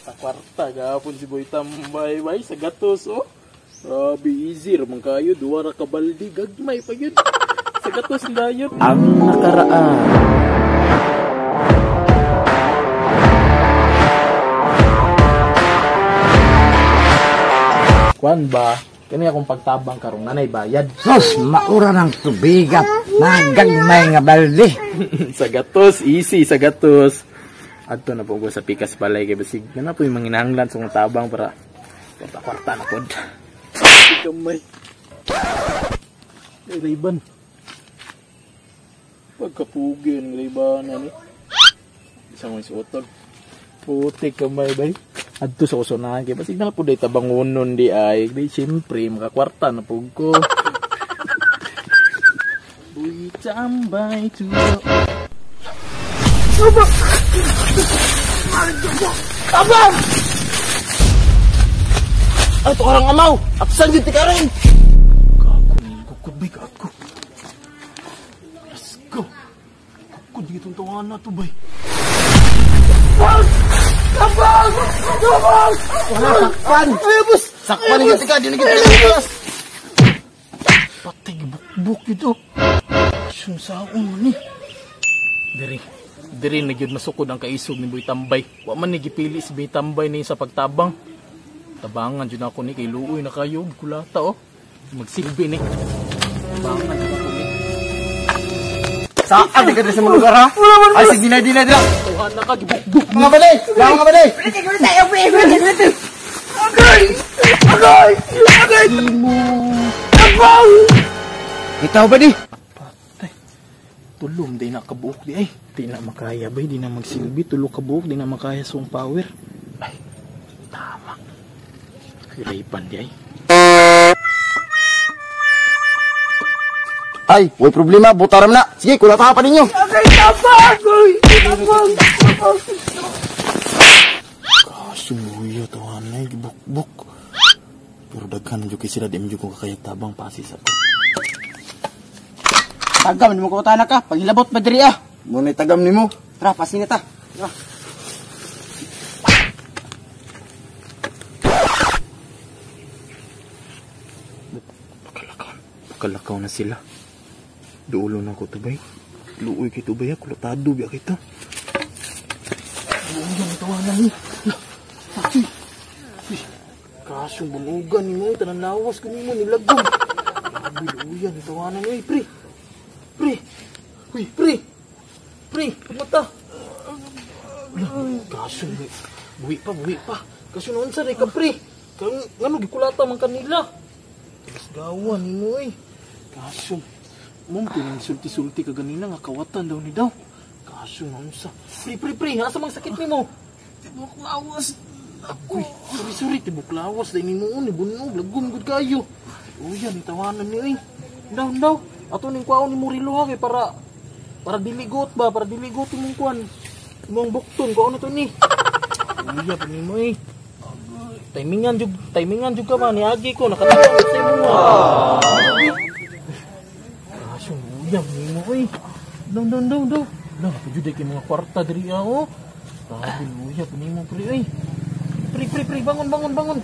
Kwarta gapon si Boy Tambay bay sa gatos oh. Grabe easy ra man kayo, duwa ra ka baldi gagmay pa gyud. Sa gatos dayon. Ang nakaraan. Kwan ba? Kani akong pagtabang karong nanay bayad. Sus, maura ng tubigat na gagmay nga balde. Sa gatos, easy sa gatos. Adto na po ko sa pikas balay kay basig na po yung manginahanglan sa kong tabang para kwarta-kwarta na pod. Kamay. Ay, Ray-Ban. Pagkapugi ng Ray-Ban ni. Isa mo isuotol. Puti kamay bay. Adto sa kusunahan kay basig na po day tabangonon di ay. Di siyempre makakwarta na po ko. Buy tambay to Abang! Ay, orang amaw! Absan yun, tika rin! Gago, kukod bay, gago. Let's go! Kukod itong tawanan na to, bay. Abang! Abang! Abang! Wala, sakpan! Ay, boss! Sakpan yung tika, di na kita boss! Patay, bukbuk ito. Asyong saon ni. Diri. Diri na gyud masukod ang kaisog ni Boy Tambay. Wa man ni gipili si Boy Tambay ni sa pagtabang. Tabangan jud ako ni kay luoy na kayo kulata oh. Magsilbi ni. Tabangan jud ako ni. Saan di ka diri sa mga lugar ha? Ay sige dinay dinay dira. Tuhan na ka gibukbuk. Mga balay, mga balay. Agay! Agay! Agay! Abang! Itaw ba di? Patay. Tulom di na kabuok di ay. Di na makaya bay, di na magsilbi. Tulo kabuok, di na makaya sa power. Ay, tama. Ray-Ban di ay. Ay, way problema, butaram na. Sige, kulata pa ninyo. Agay, tabang! Tabang! Tabang! Kasumuya, tawanan ay, gibukbuk. Pero daghan na kay sila, di mo kung kakaya tabang pasis ako. Tagam, hindi mo kutana ka. Paghilabot ba diri ah? Muna'y tagam ni mo. Tara, pasin na ta. Tara. Pakalakaw. Pakalakaw na sila. Duulo na ko tubay. Luoy kay tubay ah. Kulatado biya kita. Buugan ito na ni. Uy. Uy. Kasyong bunugan ni mo. Tanang lawas ko ni mo. Nilagom. Grabe luuyan. Itawanan ni. Pre. Pre. Uy, pre. Pre, pagmata. Kasyong buwi pa, buwi pa. Kasyong noon sa ka, pre. Ngano gikulata man kanila. Gawan ni mo eh. Kasyong mong pinang sulti-sulti ka ganina nga kawatan daw ni daw. Kasyong noon sa. Pre, pre, pre, asa mang sakit ni mo? Tibok lawas. Agoy, sorry, sorry, tibok lawas. Dahil ni mo, ni bunog, lagom, good kayo. Uyan, itawanan ni eh. Daw, daw. Ato ning kwaon ni Murilo ha kay para diligot ba, para diligot imong kuan. Imong bukton kwaon na to ni. Uya pa nimo eh. Timingan jud ka ba niagi ko nakatawag sa imo. Kasyong uya nimo eh. Daw daw daw daw. Daw jud kay mga kwarta diri ah oh. Grabe uya pa nimo pre eh. Pre pre pre bangon bangon bangon.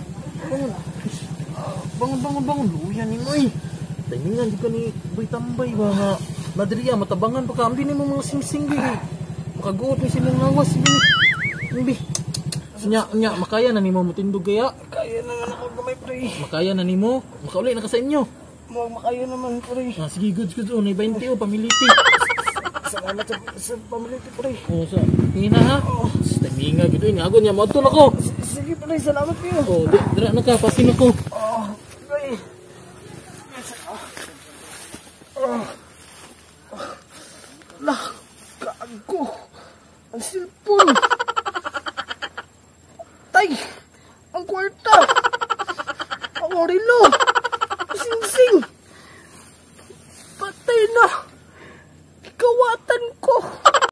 Bangon. Bangon bangon bangon uya nimo eh. Timingan jud ka ni Boy Tambay ba nga madriya matabangan pa ka ambi nimo mga singsing gi makaguot ni silang lawas imbi nya nya makaya na nimo motindog kaya kaya naman ako gamay pre makaya na nimo makauli na ka sa inyo mo makaya naman pre ah, sige goods goods oh nay 20 oh pamiliti salamat sa pamiliti pre oh sa tingin na ha oh. Timinga gid oy niagon nya moadto nako sige pre salamat kayo oh dira na ka pasin ako oh pre. Lah, gago. Ang cellphone. Tay, ang kwarta. Ang orilo.